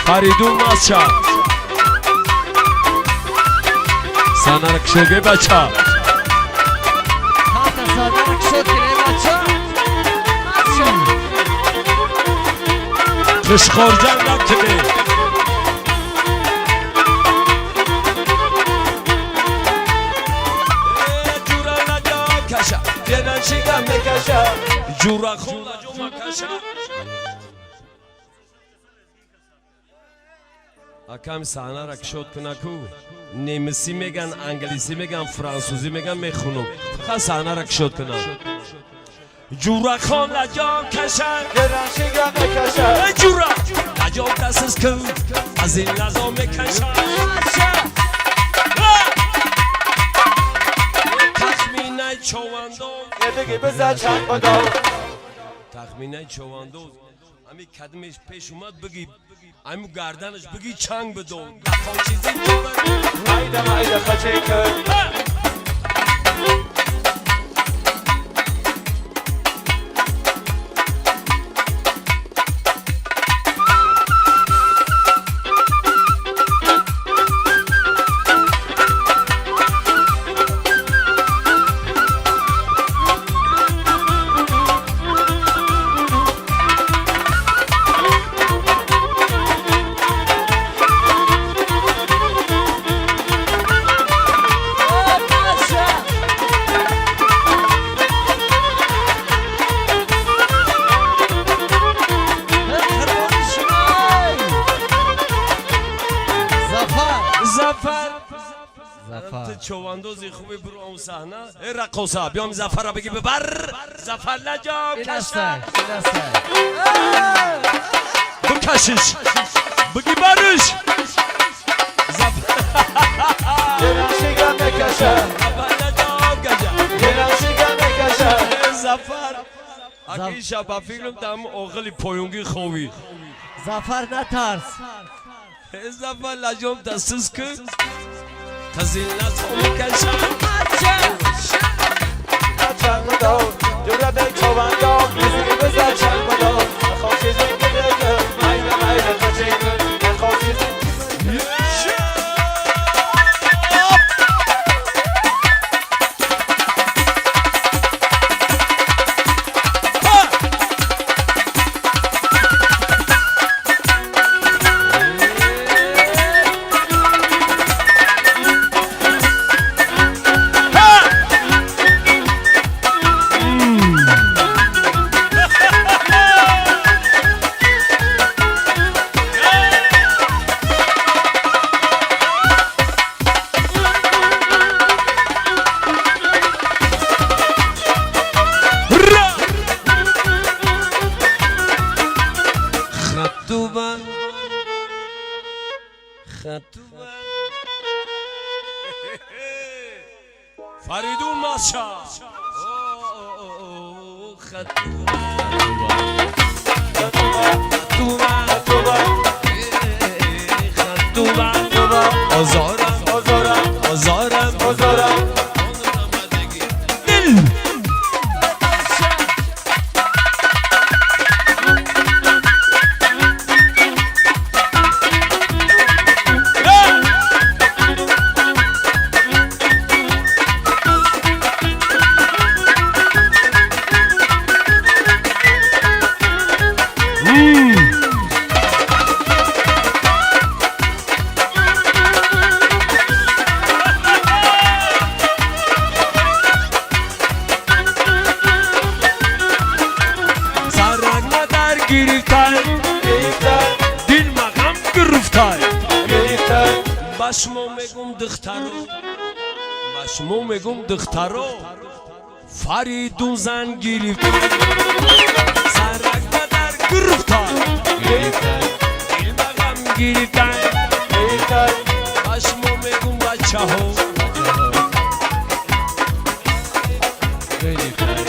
Фаридун Масча. Санара кшоге бача. Хата санара кшод кине бача. Бача. Қишқорҷан накине. Ҷура лаҷо каша, Геран шигам мекаша. Ҷура хон лаҷо макаша. Акам саҳнара кушод кунаку, немисӣ меган, англисӣ меган, франсузӣ меган, мехунум. Фақат саҳнара кушод кунам. Ҷурахон лаҷон каша, ҷура лаҷон дастиз кун, аз ин лазо мекаша. Тахминаи човандоз, тахминаи човандоз, ами кадмеш пеш омад, биги ами гарданаш биги чанг бидод. Чизи Майда майда хачека. Бача. Қурбони шумой. Зафар. Зафар. Зафар. Ту човандози хуби, биру он саҳна. Э, раққоса, биём, Зафара биги бибар. Зафар лаҷо Ин каша. астай, ин астай. Бикашиш, биги бариш. Геран шигам мекаша. Зафар лаҷо каша. Геран шигам мекаша. Э, Зафар. Аки шаба фикрам там оғили поёнги ховӣ. Зафар, натарс. Э, Зафар, лаҷом дастиз кун. Қизил лазо мекаша. Бача. Чанг бидод. Ҷура бе човандоз. Бизги биза чанг бидод. Мехоҳ чизи бигир. Майда майда хачека. Мехоҳ чизи Хатуба, хатуба, Фаридун Маша. Хатуба, хатуба, хатуба, озорам, Озорам, озорам, озорам. Дил. Бача. Сарак надар гирифтай, Гирифтай, дил мағам гирифтай. Гирифтай. Ба шумо мегум, духтаро, ба шумо мегум, духтаро, Фаридун зан гирифт, сарак надар гирифтай, Гирифтай, дил мағам гирифтай. Гирифтай. Ба шумо мегум, бачаҳо. Гирифтай.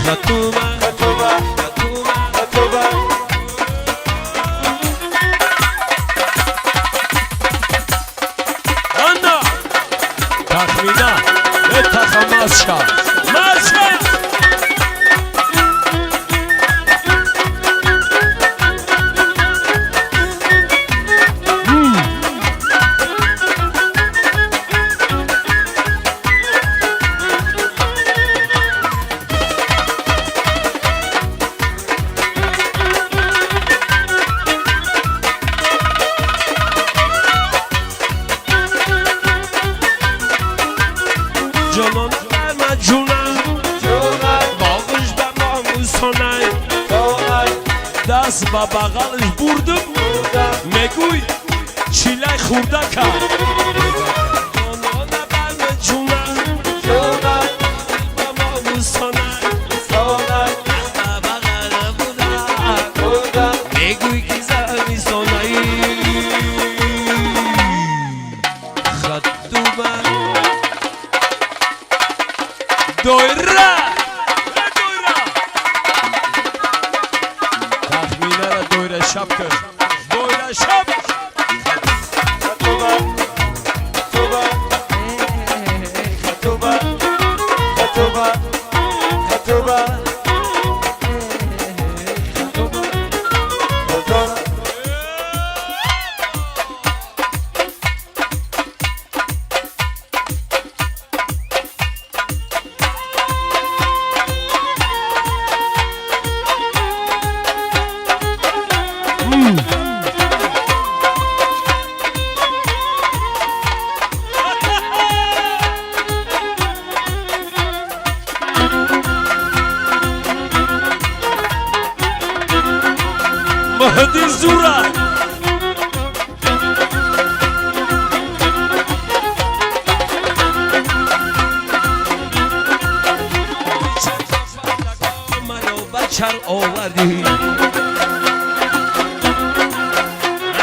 Хатума, Хатуба, хатума. Хатуба. Маша! Маша! Ҷонон барма ҷунам, боғуш ба номусонай, даст ба бағалш бурдум, мегӯй чилай хӯрда кард. Ҷонона барма ҷунам, ба номусонай, даст ба бағал бурдам, мегӯй ки замисонай. Хаттума Дойра! Дойра! Тахминара дойра шаб кун. Дойра шаб! Хатуба, Хатуба, Хатуба, Хатуба, Хатуба, Хатуба, Хатуба. Маҳди Зура! Маро ба чар овардӣ,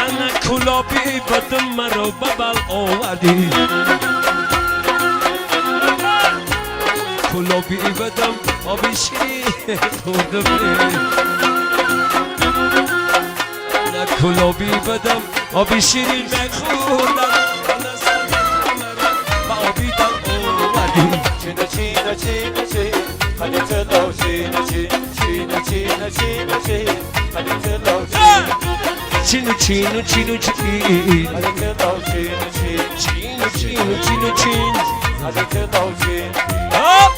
ана кулоби бадум маро ба бал овардӣ, кулоби бадум оби ширин хӯрдум, ана кулоби бадам оби ширин мехӯрдам, ана маро ба оби тар овардӣ. Чина чина чина чи, хани тило чина чи, чина чина чина чи, хани тило чи, Чину чину чину чин, хани тило чина чи, чину чину чину чин. хани тило чи. Оп!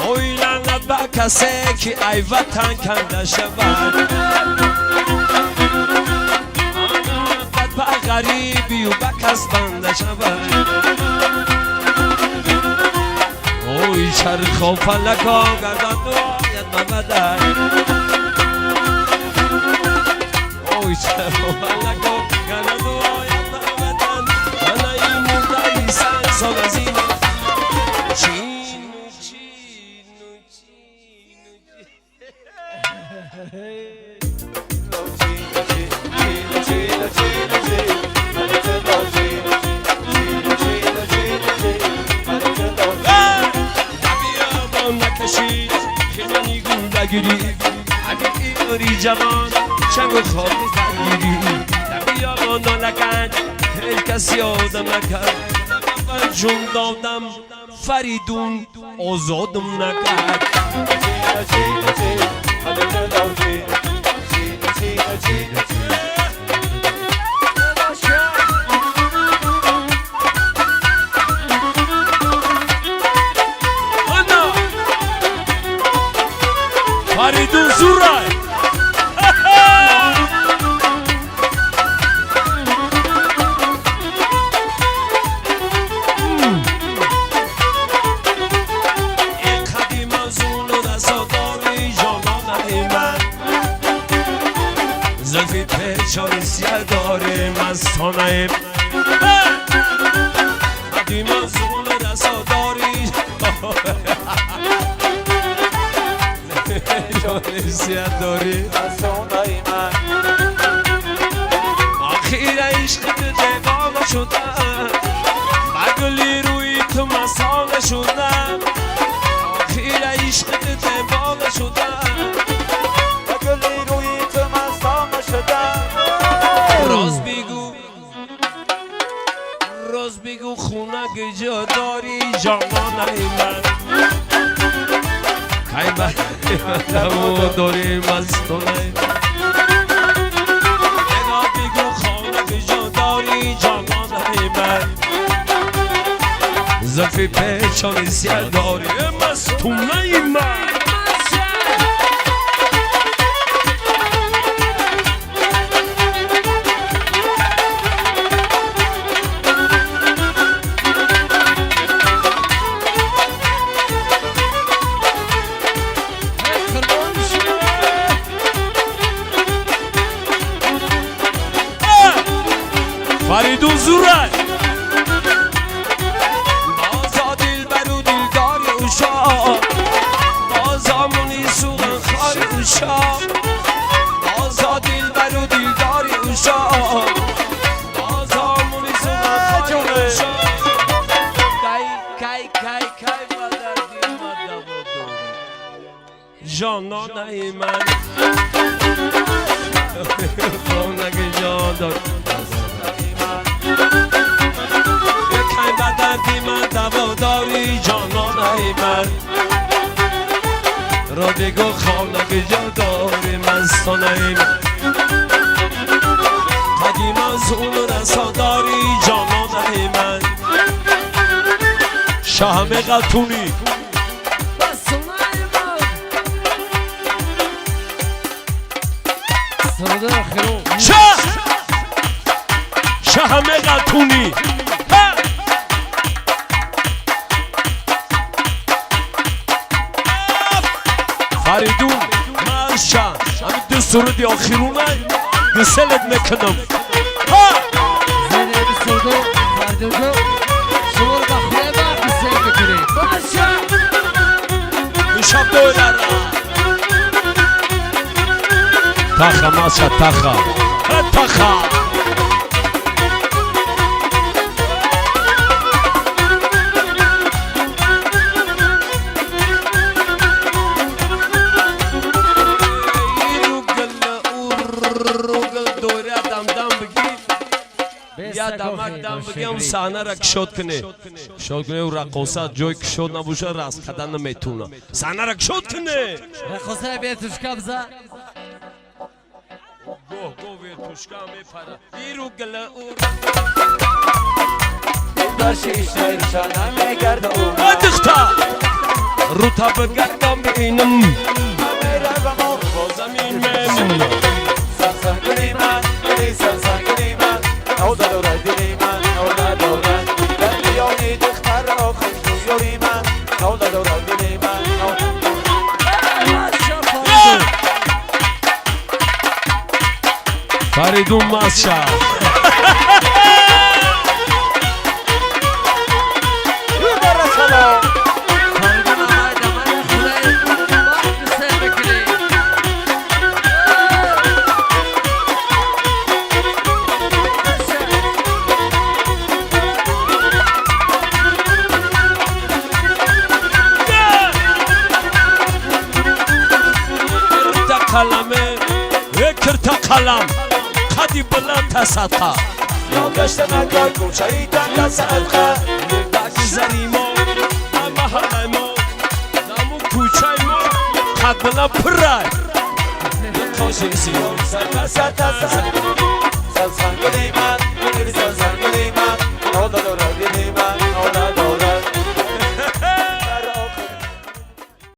Ойланад ба касе ки ай ватан канда шавад, бад ба ғарибию ба кас банда шавад. Ой, чархо фалако гардан ояд ба бадан, ой, чархо фалако гардан ояд ба бадан, анаи мурдаи сангсол аз ин чину чину чину. Чина чи, чина чина чина чи, хани тило чина чи, чина чина чина чи, хани тило чи. Биёбон накашид химани гулдагирӣ, ҳамин ири ҷавон чангу хоки зангирӣ. Дар биёбон нолаканд ҳеҷ кас ёдам накард, ҷун додам Фаридун озодам накард. Чина чина чи, хани тило чи, чина чина чина чи. Ана Фаридун Зурай! Қади мавзуну расодори ҷононаи ман, зулфи печони сия дори мастонаи, қади мавзуну расодори печони сия дори Мастонай ман. شدم بگلی روی تو مسانه شدم آخیر عشق دیوانه شدم بگلی روی تو مسانه شدم راز بگو راز بگو خونه کجا داری جانانه من کی بر داری مستونه اینا بگو خانه کجا داری جانانه من زلفی پیچانی سیاه داری مستونه من فریدون زوره بازا دل برو دلدار اوشا بازا منی سوغن خار اوشا بازا دل برو دلدار اوشا بازا منی سوغن خار اوشا کی کی کی کی بدر دل مدوا داری جانانه من خانه جا داری کی به دردی من دوا داری جانانه من را بگو خانه کجا داری مستانه من قدیم از اون رسا داری جانانه من شهم قطونی شه شهم قطونی فریدون مرشا همین دو سرودی آخرونه گسلت میکنم زنه سرودو فریدون شما رو بخوره و گسل میکنیم مرشا شب دولارا تاخا ماشا تاخا تاخا یا دمک دم بگم صحنه را کشاد کنه کشاد کنه و رقاصه جای کشاد نباشه رقص کردن نمیتونه صحنه را کشاد کنه رقاصه ویرتوشکا بزن گوه گوه ویرتوشکا میپره بیرو گله او در شیشه روشنه میگرده او دختا رو تا بگردم بینم میروم و با زمین میمونم سمسم گلی من گلی سمسم گلی من نو داره دلی من نو نداره در میانی دختر را خوش یاری من نو نداره دلی من نو فریدون ماسا فریدون آقای دمک خونه باید گسل میکنیم قلمه کرتا قلم قدی بلند تصدقه یا گشت مکر کوچه تنگ صدقه زنی ما محله ما نمو کوچه ما قد بلند پره خوشی سیام سر